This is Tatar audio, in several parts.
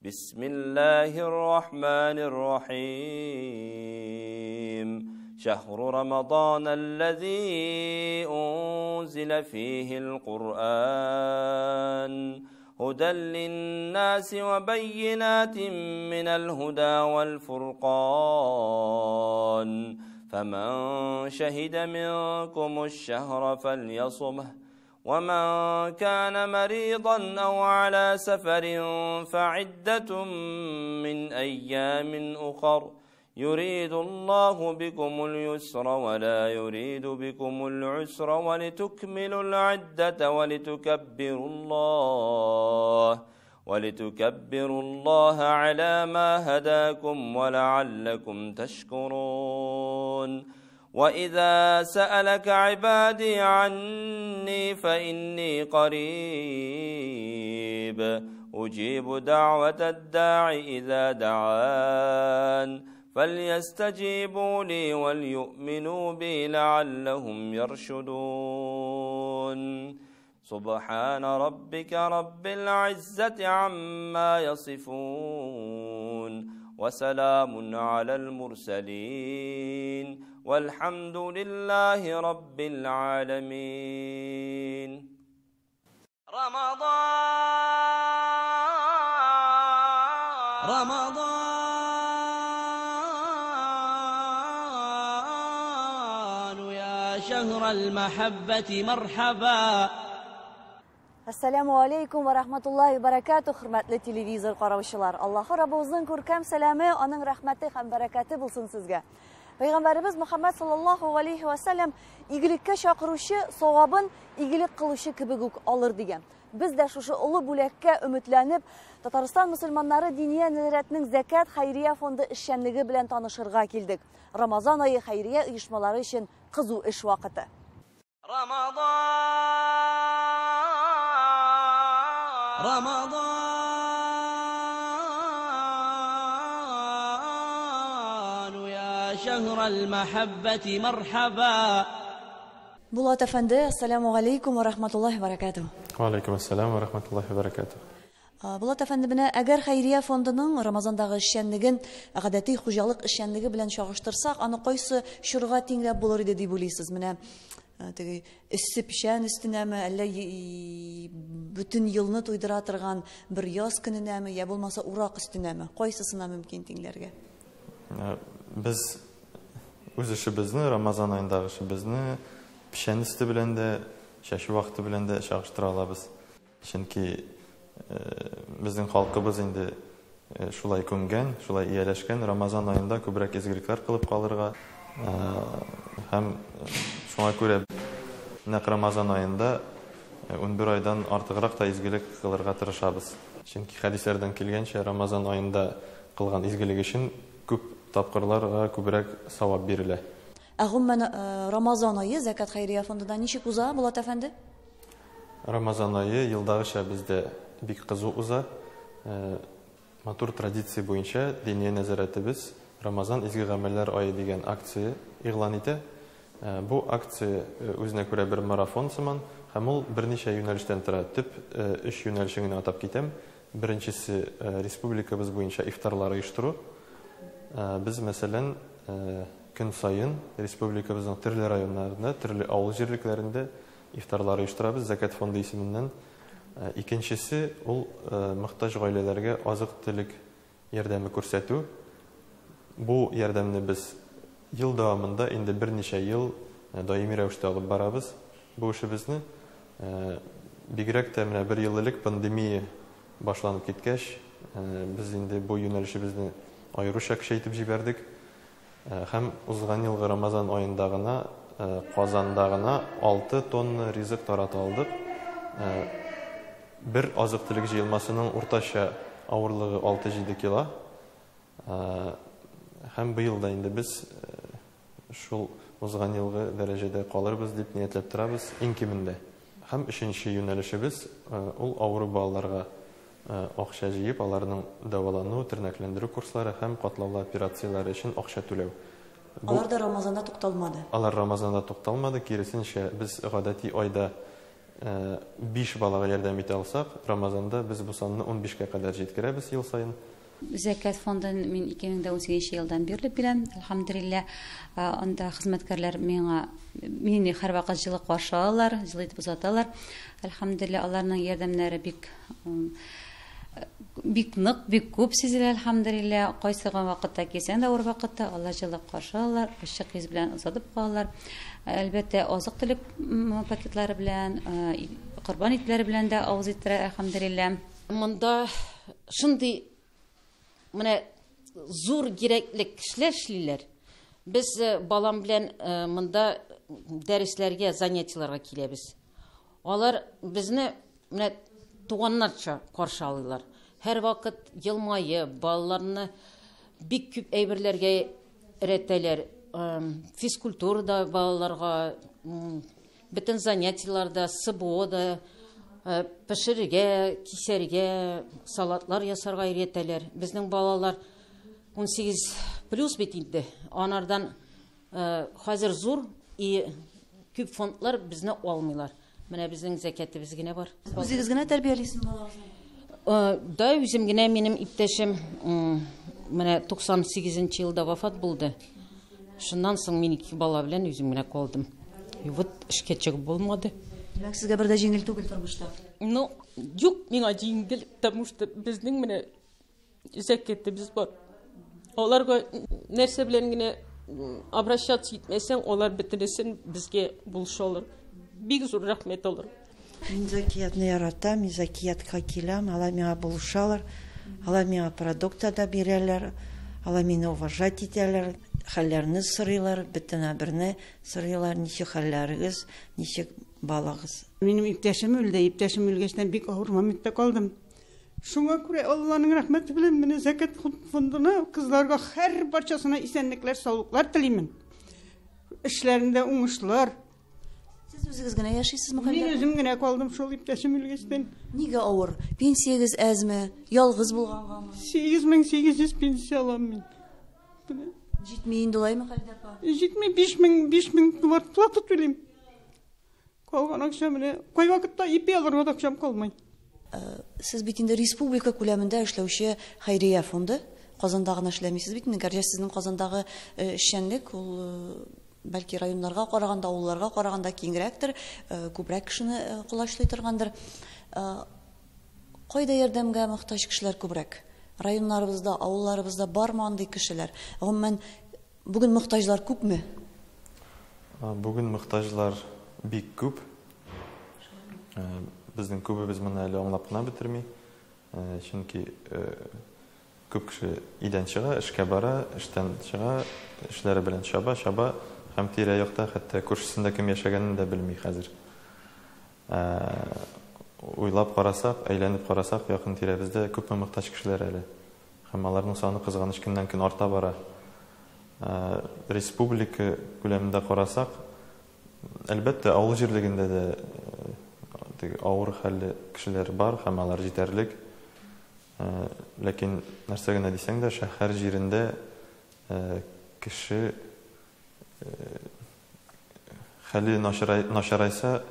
بسم الله الرحمن الرحيم شهر رمضان الذي أنزل فيه القرآن هدى للناس وبينات من الهدى والفرقان فمن شهد منكم الشهر فليصمه ومن كان مريضا أو على سفر فعدة من أيام أخر يريد الله بكم اليسر ولا يريد بكم العسر ولتكملوا العدة ولتكبروا الله على ما هداكم ولعلكم تشكرون وإذا سألك عبادي عني فإني قريب أجيب دعوة الداع إذا دعان فليستجيبوا لي وليؤمنوا بي لعلهم يرشدون سبحان ربك رب العزة عما يصفون وسلام على المرسلين والحمد لله رب العالمين. رمضان رمضان يا شهر المحبة مرحبا. Assalamu alaykum va rahmatullohi va barakatuh, hurmatli televizor qarovchilar. Alloh Rabbimizning ko'rkam salami, uning rahmati ham barakati bo'lsin sizga. Payg'ambarimiz Muhammad sallallohu alayhi va sallam igilikka chaqiruvchi savobin igilik qiluvchi kibiguk olir degan. Biz de shu ulug' bo'lakka umidlanib, Tatariston musulmonlari diniy nazoratining zakat xayriya fondi ishchanligi bilan tanishirga keldik. Ramazon oyi xayriya uyushmalari uchun qiziq ish vaqti. رمضان يا شهر المحبة مرحبا. Булат әфәнде, ассаламу алейкум ва рахматуллахи ва баракатух. Ва алейкум ассалам ва рахматуллахи ва баракатух. Булат әфәнде, менә әгәр хәйрия фондының Рамазандагы эшчәнлеген гадәти хуҗалык эшчәнлеге белән чагыштырсак, аны кайсы чорга тиңләп булыр иде дип уйлыйсыз? Менә теге эссе печән өстенәме, әллә бөтен елны туйдыра торган бер яз көненәме, я булмаса урак өстенәме? Кайсысына мөмкин тиңләргә? Без үз эшебезне, Рамазан аендагы эшебезне печән өсте белән дә, чәчү вакыты белән дә чагыштыра алабыз. Чөнки безнең халкыбыз инде шулай күнгән, шулай ияләшкән, Рамазан аенда күбрәк изгелекләр кылып калырга һәм шуңа күрә нәкъ Рамазан аенда 11 айдан артыграк та изгелек кылырга тырышабыз. Чөнки хәдисләрдән килгәнчә, Рамазан аенда кылган изгелек өчен күп тапкырларга күбрәк савап бирелә. Ә гомумән Рамазан ае Зәкят хәйрия фондында ничек уза, Булат әфәнде? Рамазан ае елдагыча бездә бик кызу уза. Матур традиция буенча диния нәзарәтебез Рамазан изге гамәлләр ае дигән акция игълан итә. Бу акция үзенә күрә бер марафон сыман, һәм ул берничә юнәлештән тора. Төп өч юнәлешен генә атап китәм. Беренчесе республикабыз буенча ифтарлар оештыру. Без, мәсәлән, көн саен республикабызның төрле районнарында, төрле авыл җирлекләрендә ифтарлар оештырабыз Зәкят фонды исеменнән. Икенчесе ул мохтаҗ гаиләләргә азык-төлек ярдәме күрсәтү. Бу ярдәмне без ел дәвамында инде берничә ел даими рәвештә алып барабыз бу эшебезне. Бигрәк тә менә бер ел элек пандемия башланып киткәч, без инде бу юнәлешебезне аеруча көчәйтеп җибәрдек. Һәм узган елгы Рамазан аенда гына Казанда гына 6 тонна ризык тарата алдык. Бер азык-төлек җыелмасының уртача авырлыгы 6-7 кило. Һәм быел да инде без шул узган елгы дәрәҗәдә калырбыз дип ниятләп торабыз иң кимендә. Һәм өченче юнәлешебез ул авыру балаларга акча җыеп, аларның дәвалану, тернәкләндерү курслары һәм катлаулы операцияләре өчен акча түләү. Алар да Рамазанда тукталмады. Алар Рамазанда тукталмады, киресенчә, без гадәти айда 5 балага ярдәм итә алсак, Рамазанда без бу санны 15-кә кадәр җиткерәбез ел саен. Зәкят фондын мин 2018 елдан бирле беләм. Әлхәмдүлилләһ, анда хезмәткәрләр миңа мине һәрвакыт җылы каршы алалар, җылы итеп озаталар. Әлхәмдүлилләһ, аларның ярдәмнәре бик бик нык, бик күп сизелә, әлхәмдүлилләһ. Кайсы гына вакытта килсәң дә, авыр вакытта алар җылы каршы алалар, ачык йөз белән озатып калалар. Әлбәттә, азык-төлек пакетлары белән, корбан итләре белән дә авыз иттерә, әлхәмдүлилләһ. Монда шундый менә зур кирәкле кешеләр эшлиләр. Без балам белән монда дәресләргә, занятиеләргә киләбез. Алар безне менә туганнарча каршы алалар. Һәр вакыт елмаеп, балаларны бик күп әйберләргә өйрәтәләр. Физкультурада балаларга, бөтен занятиеларда, СБОда пешерергә, кисәргә, салатлар ясарга өйрәтәләр. Безнең балалар 18 плюс бит инде. Анардан хәзер зур и күп фондлар безне алмыйлар. Менә безнең зәкятебез генә бар. Үзегез генә тәрбиялисез балагызны? Да, үзем генә. Минем иптәшем менә 98 елда вафат булды. Шуннан соң мин ике бала белән үзем генә калдым. И вот эшкә чыгып булмады. Димәк, сезгә бер дә җиңел түгел тормышта? Ну, юк, миңа җиңел, потому что безнең менә зәкятебез бар. Аларга нәрсә белән генә обращаться итмәсәң, алар бөтенесен безгә булышалар. Бик зур рәхмәт алар. Мин зәкиятне яратам, мин зәкиятка киләм, алар миңа булышалар, алар миңа продукты да бирәләр, алар мине уважать итәләр, хәлләрне сорыйлар, бөтен берне сорыйлар, ничек хәлләрегез, ничек балагыз. Минем иптәшем үлде, иптәшем үлгәчтән бик авыр моментта калдым. Шуңа күрә Алланың рәхмәте белән менә зәкят фондына кызларга һәр барчасына исәнлекләр, саулыклар телимен. Эшләрендә уңышлар. Сез үзегез генә яшисезме хәлдә? Мин үзем генә калдым шул иптәшем үлгәчтән. Нигә авыр? Пенсиягез әзме? Ялгыз булгангамы? 8800 пенсия алам мин. Җитми инде улаймы, Хәлидә апа? Җитми, 5000, 5000 квартплата түлим. Калган акча менә кайвакытта ипи алырга да акчам калмый. Сез бит инде республика күләмендә эшләүче хәйрия фонды. Казанда гына эшләмисез бит инде. Гәрчә сезнең Казандагы эшчәнлек ул бәлки районнарга караганда, авылларга караганда киңрәктер, күбрәк кешене колачлый торгандыр. Кайда ярдәмгә мохтаҗ кешеләр күбрәк? Районнарыбызда, авылларыбызда бармы андый кешеләр? Гомумән, бүген мохтаҗлар күпме? Бүген мохтаҗлар бик күп. Безнең күбебез моны әле аңлап кына бетерми. Чөнки күп кеше өйдән чыга, эшкә бара, эштән чыга, эшләре белән чаба, чаба һәм тирә-якта хәтта күршесендә кем яшәгәнен дә белми хәзер. Уйлап карасак, әйләнеп карасак, якын тирәбездә күпме мохтаҗ кешеләр әле. Һәм аларның саны кызганыч көннән-көн арта бара. Республика күләмендә карасак, әлбәттә, авыл җирлегендә дә теге авыр хәлле кешеләр бар һәм алар җитәрлек. Ләкин нәрсә генә дисәң дә, шәһәр җирендә кеше хәле начарайса,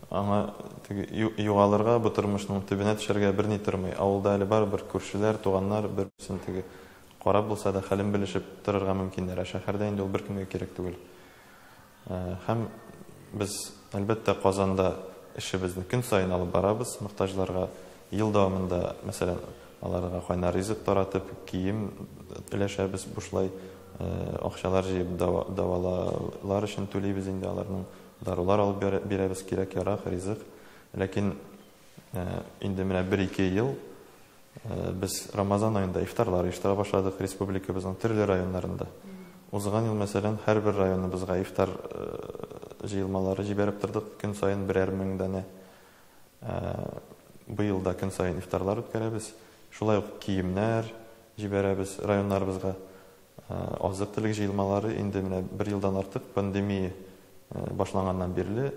аңа теге югалырга, бу тормышның төбенә төшәргә берни тормый. Авылда әле барыбер күршеләр, туганнар бер-берсен теге карап булса да хәлен белешеп торырга мөмкиннәр. Ә шәһәрдә инде ул беркемгә кирәк түгел. Һәм без, әлбәттә, Казанда эшебезне көн саен алып барабыз. Мохтаҗларга ел дәвамында, мәсәлән, аларга кайнар ризык таратып, кием өләшәбез бушлай, акчалар җыеп дәвалар өчен түлибез инде аларның, дарулар алып бирәбез, кирәк-ярак, ризык. Ләкин инде менә бер-ике ел без Рамазан аенда ифтарлар оештыра башладык республикабызның төрле районнарында. Узган ел, мәсәлән, һәрбер районыбызга ифтар җыелмалары җибәреп тордык, көн саен берәр мең данә. Быел да көн саен ифтарлар үткәрәбез. Шулай ук киемнәр җибәрәбез районнарыбызга. Азык-төлек җыелмалары инде менә бер елдан артык пандемия башланганнан бирле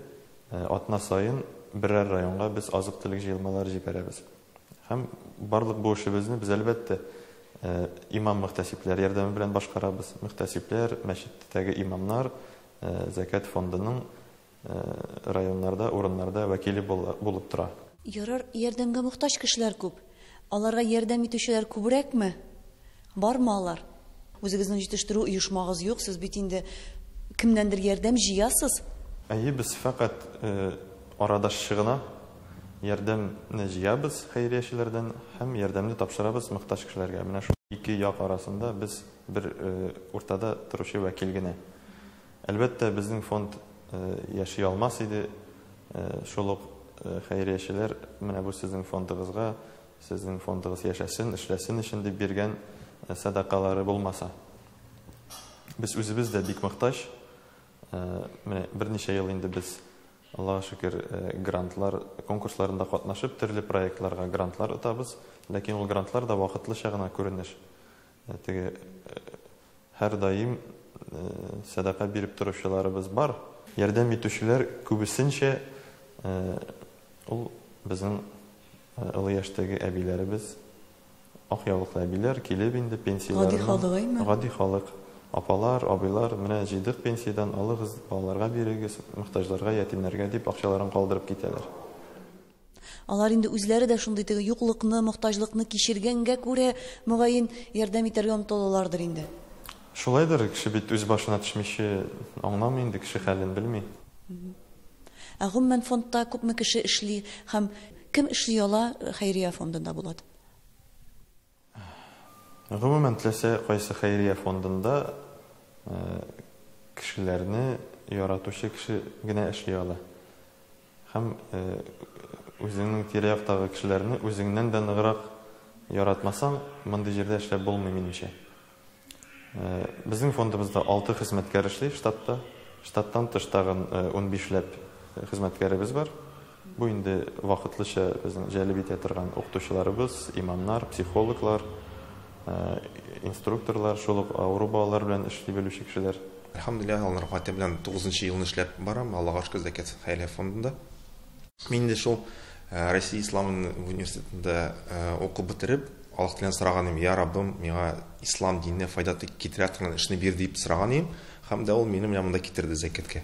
атна саен берәр районга без азык-төлек җыелмалары җибәрәбез. Һәм барлык бу эшебезне без әлбәттә имам мөхтәсибләр ярдәме белән башкарабыз. Мөхтәсибләр, мәчеттәге имамнар, зәкят фондының районнарда, урыннарда вәкиле булып тора. Ярар, ярдәмгә мохтаҗ кешеләр күп. Аларга ярдәм итүчеләр күбрәкме? Бармы алар? Үзегезнең җитештерү оешмагыз юк, сез бит инде кемнәндер ярдәм җыясыз. Әйе, без фәкать арадашчы гына ярдәмне җыябыз хәйриячеләрдән һәм ярдәмне тапшырабыз мохтаҗ кешеләргә. Менә шул ике як арасында без бер уртада торучы вәкил генә. Әлбәттә, безнең фонд яши алмас иде. Шул ук хәйриячеләр менә бу сезнең фондыгызга, сезнең фондыгыз яшәсен, эшләсен өчен дип биргән сәдакалары булмаса. Без үзебез дә бик мохтаҗ. Менә берничә ел инде без, Аллага шөкер, грантлар конкурсларында катнашып, төрле проектларга грантлар отабыз. Ләкин ул грантлар да вакытлыча гына күренеш. Теге һәрдаим сәдака биреп торучыларыбыз бар. Ярдәм итүчеләр күбесенчә ул безнең олы яшьтәге әбиләребез, ак яулыклы әбиләр килеп инде пенсияләрен. Гади халык әйме? Гади халык. Апалар, абыйлар, менә җыйдык пенсиядән, алыгыз, балаларга бирегез, мохтаҗларга, ятимнәргә дип акчаларын калдырып китәләр. Алар инде үзләре дә шундый теге юклыкны, мохтаҗлыкны кичергәнгә күрә, мөгаен, ярдәм итәргә омтылалардыр инде. Шулайдыр, кеше бит үз башына төшмичә аңламый инде, кеше хәлен белми. Ә гомумән фондта күпме кеше эшли һәм кем эшли ала хәйрия фондында Булат? Гомумән, теләсә кайсы хәйрия фондында кешеләрне яратучы кеше генә эшли ала. Һәм үзеңнең тирә-яктагы кешеләрне үзеңнән дә ныграк яратмасаң, мондый җирдә эшләп булмый, минемчә. Безнең фондыбызда 6 хезмәткәр эшли штатта. Штаттан тыш тагын 15ләп хезмәткәребез бар. Бу инде вакытлыча безнең җәлеп итә торган укытучыларыбыз, имамнар, психологлар, инструкторлар, шул ук авыру балалар белән эшли белүче кешеләр. Әлхәмдүлилләһ, Аллаһның рәхмәте белән 9 елны эшләп барам, Аллаһка шөкер, Зәкят хәйрия фондында. Мин инде шул Россия Ислам университетында укып бетереп, Аллаһ Тәгаләдән сораган идем, я Раббым, миңа ислам диненә файда китерә торган эшне бир дип сораган идем, һәм дә ул мине менә монда китерде Зәкяткә.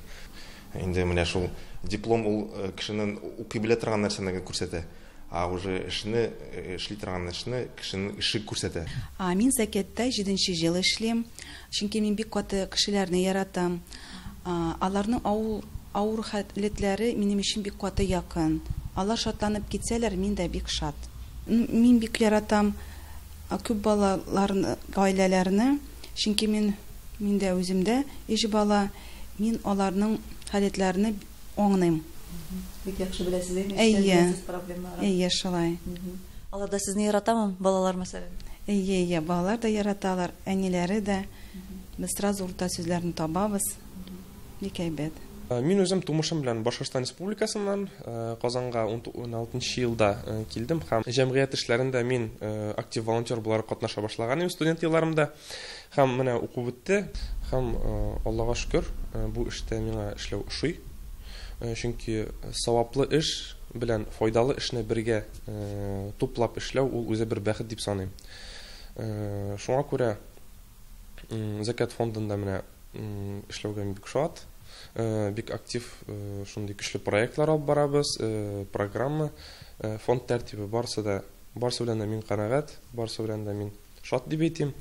Инде менә шул диплом ул кешенең укый белә торган нәрсәне генә күрсәтә. А уже эшне, эшли торган эшне кешенең эше күрсәтә. Мин Зәкятта 7 ел эшлим, чөнки мин бик каты кешеләрне яратам. Аларның авыр халәтләре минем өчен бик каты якын. Алар шатланып китсәләр, мин дә бик шат. Мин бик яратам күп балаларны, гаиләләрне, чөнки мин дә үземдә өч бала, мин аларның халәтләрен аңлыйм. Бик яхшы беләсез, әйе? Әйе. Ничә проблемалар? Әйе, шулай. Алар да сезне яратамы, балалар мәсәлән? Әйе, әйе, балалар да яраталар, әниләре дә. Без сразу урта сүзләрне табабыз. Бик әйбәт. Мин үзем тумышым белән Башкортстан Республикасыннан, Казанга 16 елда килдем һәм җәмгыять эшләрендә мин актив волонтер буларак катнаша башлаган идем студент елларымда. Һәм менә уку бетте һәм Аллага шөкер, бу эштә миңа эшләү ошый. Чөнки саваплы эш белән файдалы эшне бергә туплап эшләү ул үзе бер бәхет дип саныйм. Шуңа күрә Зәкят фондында менә эшләүгә мин бик шат. Бик актив шундый көчле проектлар алып барабыз, программа, фонд тәртибе барысы да, барысы белән дә мин канәгать, барысы белән дә мин шат дип әйтим.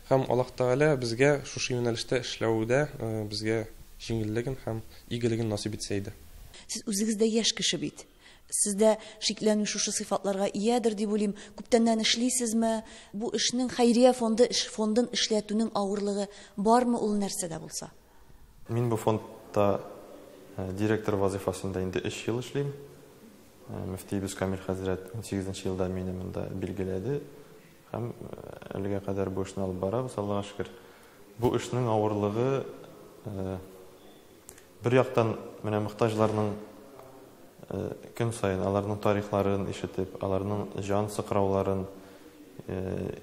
Һәм Аллаһ Тәгалә безгә шушы юнәлештә эшләүдә безгә җиңеллеген һәм игелеген насыйп итсә иде. Сез үзегез дә яшь кеше бит. Сез дә шикләнми шушы сыйфатларга иядер дип уйлыйм. Күптәннән эшлисезме? Бу эшнең хәйрия фонды эш фондын эшләтүнең авырлыгы бармы ул нәрсәдә булса? Мин бу фондта директор вазифасында инде 3 ел эшлим. Мөфтиебез Камил хәзрәт 18 елда мине монда билгеләде. Һәм әлегә кадәр бу эшне алып барабыз, Аллаһка шөкер. Бу эшнең авырлыгы бер яктан менә мохтаҗларның көн саен аларның тарихларын ишетеп, аларның җан сыкрауларын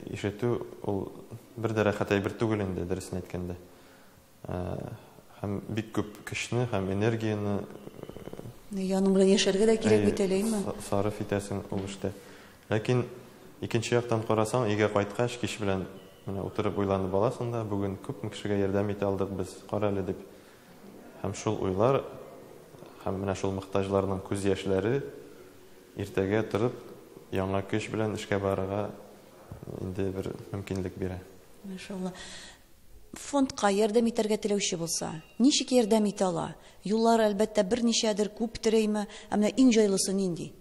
ишетү ул бер дә рәхәт әйбер түгел инде, дөресен әйткәндә. Һәм бик күп көчне һәм энергияне Яның белән яшәргә дә кирәк бит әле, әйме? Сарыф итәсең ул эштә. Ләкин икенче яктан карасаң, өйгә кайткач, кич белән менә утырып уйланып аласың да, бүген күпме кешегә ярдәм итә алдык без, кара әле дип. Һәм шул уйлар Һәм менә шул мохтаҗларның күз яшьләре иртәгә торып яңа көч белән эшкә барырга инде бер мөмкинлек бирә. Машалла. Фондка ярдәм итәргә теләүче булса, ничек ярдәм итә ала? Юллар, әлбәттә, берничәдер, күптер әйме, ә менә иң җайлысы нинди?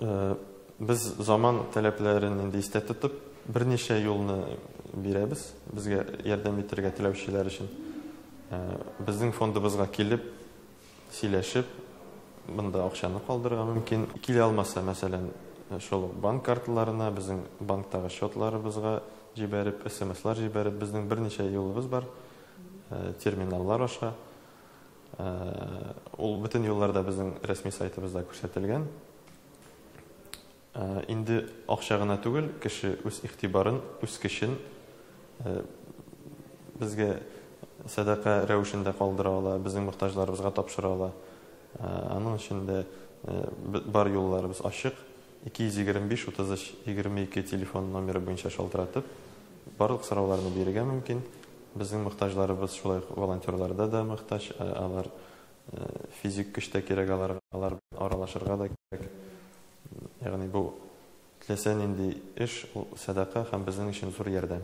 Без заман таләпләрен инде истә тотып, берничә юлны бирәбез безгә ярдәм итәргә теләүчеләр өчен. Безнең фондыбызга килеп, сөйләшеп, монда акчаны калдырырга мөмкин. Килә алмаса, мәсәлән, шул ук банк карталарына, безнең банктагы счетларыбызга җибәреп, СМСлар җибәреп, безнең берничә юлыбыз бар, терминаллар аша. Ул бөтен юллар да безнең рәсми сайтыбызда күрсәтелгән. Инде акча гына түгел, кеше үз игътибарын, үз көчен безгә сәдака рәвешендә калдыра ала, безнең мохтаҗларыбызга тапшыра ала. Аның өчен дә бар юлларыбыз ачык. 225 33 22 телефон номеры буенча шалтыратып, барлык сорауларны бирергә мөмкин. Безнең мохтаҗларыбыз шулай ук волонтерларда да мохтаҗ, алар физик көч тә кирәк аларга, алар аралашырга да кирәк. Ягъни бу теләсә нинди эш, ул сәдака һәм безнең өчен зур ярдәм.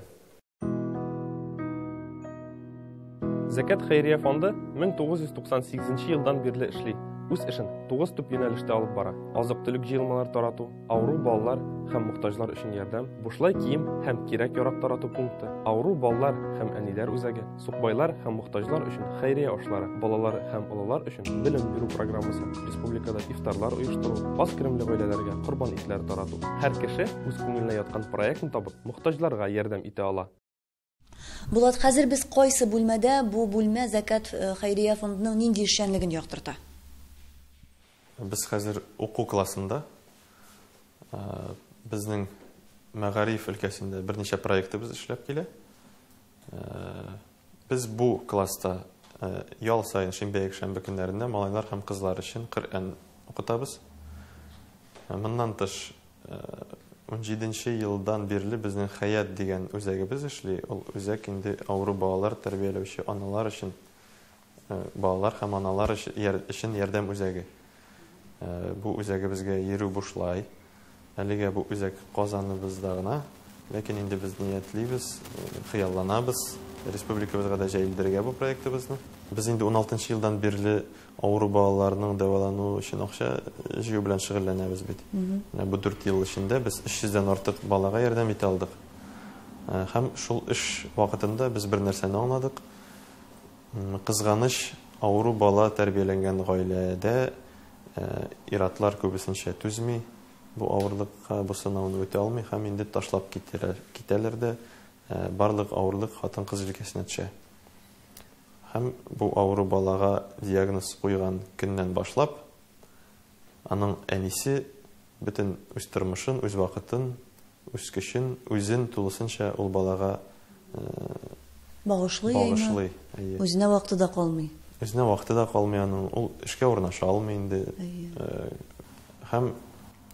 Зәкят хәйрия фонды 1998 елдан бирле эшли. Үз эшен 9 төп юнәлештә алып бара. Азык-төлек җыелмалары тарату, авыру балалар һәм мохтаҗлар өчен ярдәм, бушлай кием һәм кирәк-ярак тарату пункты, авыру балалар һәм әниләр үзәге, сукбайлар һәм мохтаҗлар өчен хәйрия ашлары, балалар һәм олылар өчен белем бирү программасы, республикада ифтарлар оештыру, аз керемле гаиләләргә корбан итләре тарату. Һәр кеше үз күңеленә яткан проектны табып, мохтаҗларга ярдәм итә ала. Булат, хәзер без кайсы бүлмәдә? Бу бүлмә Зәкят хәйрия фондының нинди эшчәнлеген яктырта? Без хәзер уку классында. Безнең мәгариф өлкәсендә берничә проектыбыз эшләп килә. Без бу класста ял саен шимбә якшәмбе көннәрендә малайлар һәм кызлар өчен Коръән укытабыз. Моннан тыш, 17 елдан бирле безнең Хәят дигән үзәгебез эшли. Ул үзәк инде авыру балалар тәрбияләүче аналар өчен, балалар һәм аналар өчен ярдәм үзәге. Бу үзәгебезгә йөрү бушлай. Әлегә бу үзәк Казаныбызда гына, ләкин инде без ниятлибез, хыялланабыз республикабызга да җәелдерергә бу проектыбызны. Без инде 16 елдан бирле авыру балаларның дәвалану өчен акча җыю белән шөгыльләнәбез бит. Менә бу 4 ел эчендә без 300дән артык балага ярдәм итә алдык. Һәм шул эш вакытында без бер нәрсәне аңладык. Кызганыч, авыру бала тәрбияләнгән гаиләдә иратлар күбесенчә түзми, бу авырлыкка, бу сынауны үтә алмый һәм инде ташлап китәләр дә, барлык авырлык хатын-кыз җилкәсенә төшә. Һәм бу авыру балага диагноз куйган көннән башлап, аның әнисе бөтен үз тормышын, үз вакытын, үз көчен, үзен тулысынча ул балага багышлый, багышлый. Әйе. Үзенә вакыты да калмый. Үзенә вакыты да калмый аның, ул эшкә урнаша алмый инде. Һәм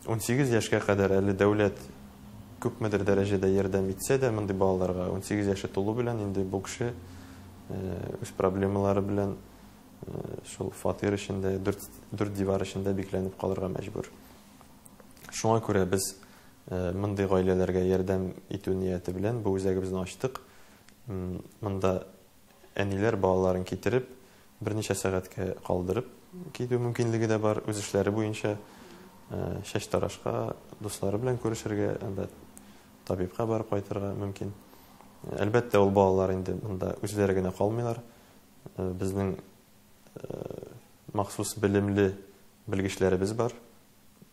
18 яшькә кадәр әле дәүләт күпмедер дәрәҗәдә ярдәм итсә дә мондый балаларга, 18 яше тулу белән инде бу кеше үз проблемалары белән шул фатир эчендә, дүрт дивар эчендә бикләнеп калырга мәҗбүр. Шуңа күрә без мондый гаиләләргә ярдәм итү нияте белән бу үзәгебезне ачтык. Монда әниләр балаларын китереп, берничә сәгатькә калдырып китү мөмкинлеге дә бар, үз эшләре буенча чәч тарашка, дуслары белән күрешергә, анда табибка барып кайтырга мөмкин. Әлбәттә, ул балалар инде монда үзләре генә калмыйлар. Безнең махсус белемле белгечләребез бар.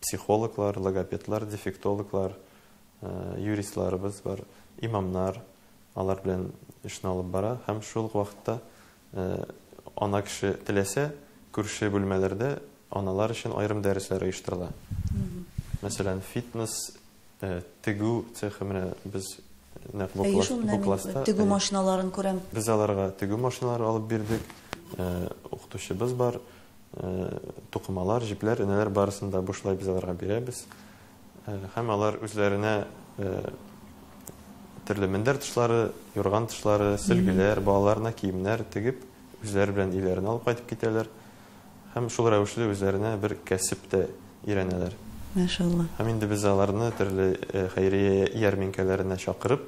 Психологлар, логопедлар, дефектологлар, юристларыбыз бар, имамнар, алар белән эшне алып бара. Һәм шул ук вакытта ана кеше теләсә, күрше бүлмәләрдә аналар өчен аерым дәресләр оештырыла. Мәсәлән, фитнес, тегү цехы, менә без нәкъ бу класста тегү машиналарын күрәм. Без аларга тегү машиналары алып бирдек. Укытучыбыз бар, тукымалар, җипләр, энәләр барысын да бушлай без аларга бирәбез. Һәм алар үзләренә төрле мендәр тышлары, юрган тышлары, сөлгеләр, балаларына киемнәр тегеп, үзләре белән өйләренә алып кайтып китәләр. Һәм шул рәвешле үзләренә бер кәсеп тә өйрәнәләр. Машалла. Һәм инде без аларны төрле хәйрия ярминкәләренә чакырып,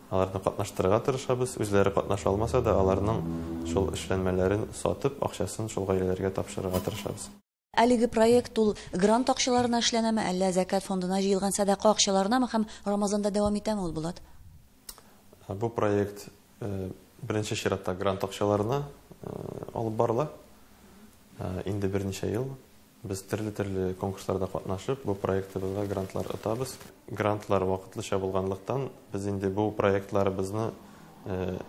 аларны катнаштырырга тырышабыз. Үзләре катнаша алмаса да, аларның шул эшләнмәләрен сатып, акчасын шул гаиләләргә тапшырырга тырышабыз. Әлеге проект ул грант акчаларына эшләнәме, әллә зәкят фондына җыелган сәдака акчаларынамы һәм Рамазанда дәвам итәме ул, Булат? Бу проект беренче чиратта грант акчаларына алып барыла. Инде берничә ел без төрле-төрле конкурсларда катнашып, бу проектыбызга грантлар отабыз. Грантлар вакытлыча булганлыктан, без инде бу проектларыбызны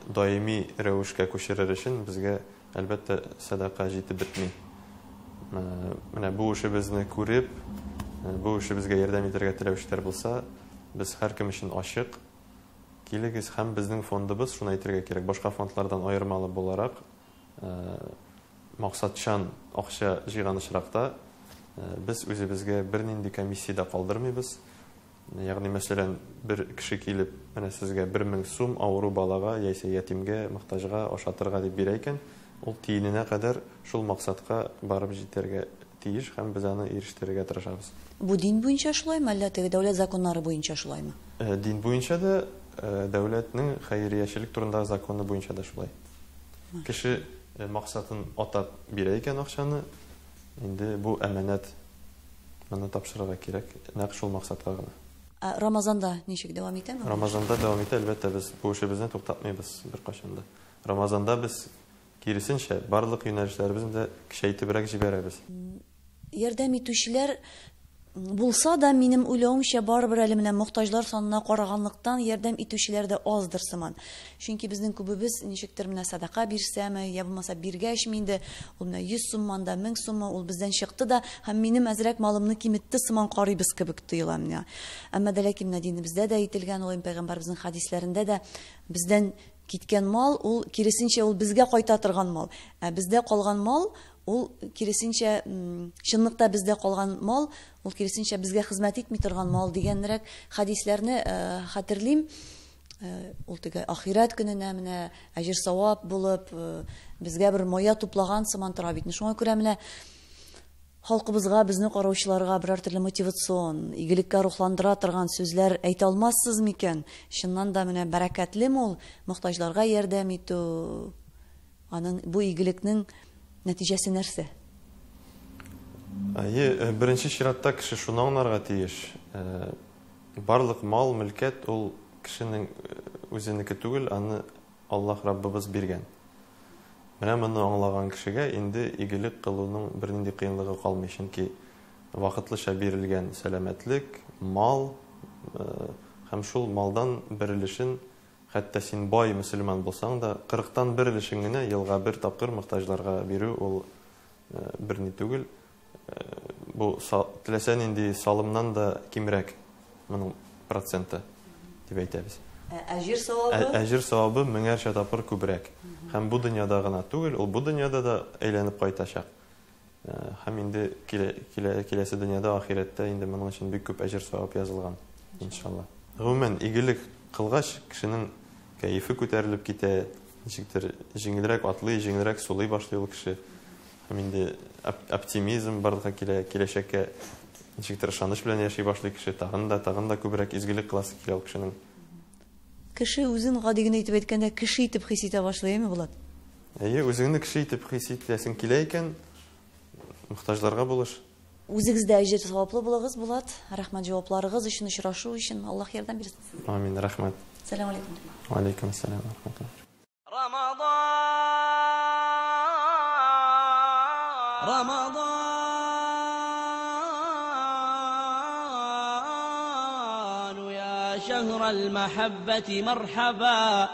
даими рәвешкә күчерер өчен безгә, әлбәттә, сәдака җитеп бетми. Менә бу эшебезне күреп, бу эшебезгә ярдәм итәргә теләүчеләр булса, без һәркем өчен ачык. Килегез, һәм безнең фондыбыз, шуны әйтергә кирәк, башка фондлардан аермалы буларак, максатчан акча җыйган очракта без үзебезгә бернинди комиссия дә калдырмыйбыз. Ягъни, мәсәлән, бер кеше килеп, менә сезгә 1000 сум авыру балага яисә ятимгә, мохтаҗга ашатырга дип бирә икән, ул тиененә кадәр шул максатка барып җитәргә тиеш һәм без аны ирештерергә тырышабыз. Бу дин буенча шулаймы, әллә теге дәүләт законнары буенча шулаймы? Дин буенча да, дәүләтнең хәйриячелек турындагы законы буенча да шулай. Кеше максатын атап бирә икән акчаны, инде бу әманәт, моны тапшырырга кирәк, нәкъ шул максатка гына. Ә Рамазанда ничек дәвам итәме? Рамазанда дәвам итә, әлбәттә, без бу эшебезне туктатмыйбыз беркайчан да. Рамазанда без киресенчә барлык юнәлешләребезне дә көчәйтебрәк җибәрәбез. Ярдәм итүчеләр булса да, минем уйлавымча, барыбер әле менә мохтаҗлар санына караганлыктан ярдәм итүчеләр дә аздыр сыман. Чөнки безнең күбебез ничектер менә садака бирсәме, я булмаса биргәчме инде, ул менә 100 сумман да 1000 суммы ул бездән чыкты да һәм минем әзрәк малымны киметте сыман карыйбыз кебек тоела менә. Әмма дә ләкин менә динебездә дә әйтелгән, ул пәйгамбәребезнең хәдисләрендә дә бездән киткән мал, ул киресенчә ул безгә кайта торган мал. Ә бездә калган мал, ул киресенчә, чынлыкта бездә калган мал, ул киресенчә безгә хезмәт итми торган мал дигәнрәк хәдисләрне хәтерлим. Ул теге ахирәт көненә менә әҗер савап булып, безгә бер мая туплаган сыман тора бит. Шуңа күрә менә халкыбызга, безне караучыларга берәр төрле мотивацион, игелеккә рухландыра торган сүзләр әйтә алмассыз микән? Чыннан да менә бәрәкәтлеме ул мохтаҗларга ярдәм итү, аның бу игелекнең нәтиҗәсе нәрсә? Әйе, беренче чиратта кеше шуны аңларга тиеш. Барлык мал, мөлкәт ул кешенең үзенеке түгел, аны Аллаһ Раббыбыз биргән. Менә моны аңлаган кешегә инде игелек кылуның бернинди кыенлыгы калмый, чөнки вакытлыча бирелгән сәламәтлек, мал һәм шул малдан бер өлешен, хәтта син бай мөселман булсаң да, 40-тан бер өлешен генә елга бер тапкыр мохтаҗларга бирү ул берни түгел. Бу теләсә нинди салымнан да кимрәк моның проценты дип әйтәбез. Әҗир савабы? Әҗир савабы меңәрчә тапкыр күбрәк. Һәм бу дөньяда гына түгел, ул бу дөньяда да әйләнеп кайтачак. Һәм инде киләсе дөньяда, ахирәттә инде моның өчен бик күп әҗир савап язылган, иншалла. Гомумән, игелек кылгач, кешенең кәефе күтәрелеп китә, ничектер җиңелрәк атлый, җиңелрәк сулый башлый ул кеше. Һәм инде оптимизм барлыкка килә, киләчәккә ничектер ышаныч белән яши башлый кеше, тагын да, тагын да күбрәк изгелек кыласы килә ул кешенең. Кеше үзен гади генә итеп әйткәндә кеше итеп хис итә башлый, әйме, Булат? Әйе, үзеңне кеше итеп хис итәсең килә икән, мохтаҗларга булыш. Үзегез дә әҗер саваплы булыгыз, Булат. Рәхмәт җавапларыгыз өчен, очрашу өчен. Аллаһ ярдәм бирсен сезгә. Амин, рәхмәт. Сәлам алейкум. Алейкум сәлам, рәхмәтуллаһ. Рамазан, Рамазан يا شهر المحبة مرحبا.